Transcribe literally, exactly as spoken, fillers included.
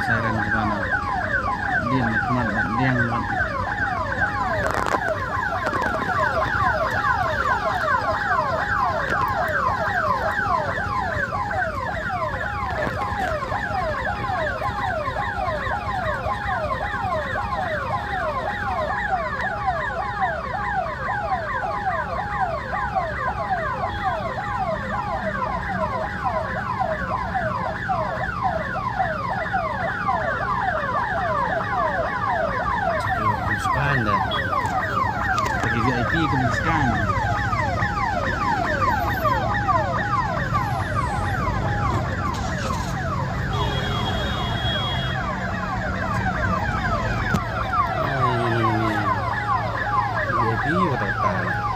Siren kaba na dien na khmat bad diang bad. Scan dah. Bagi V I P kena scan. V I P pada datang.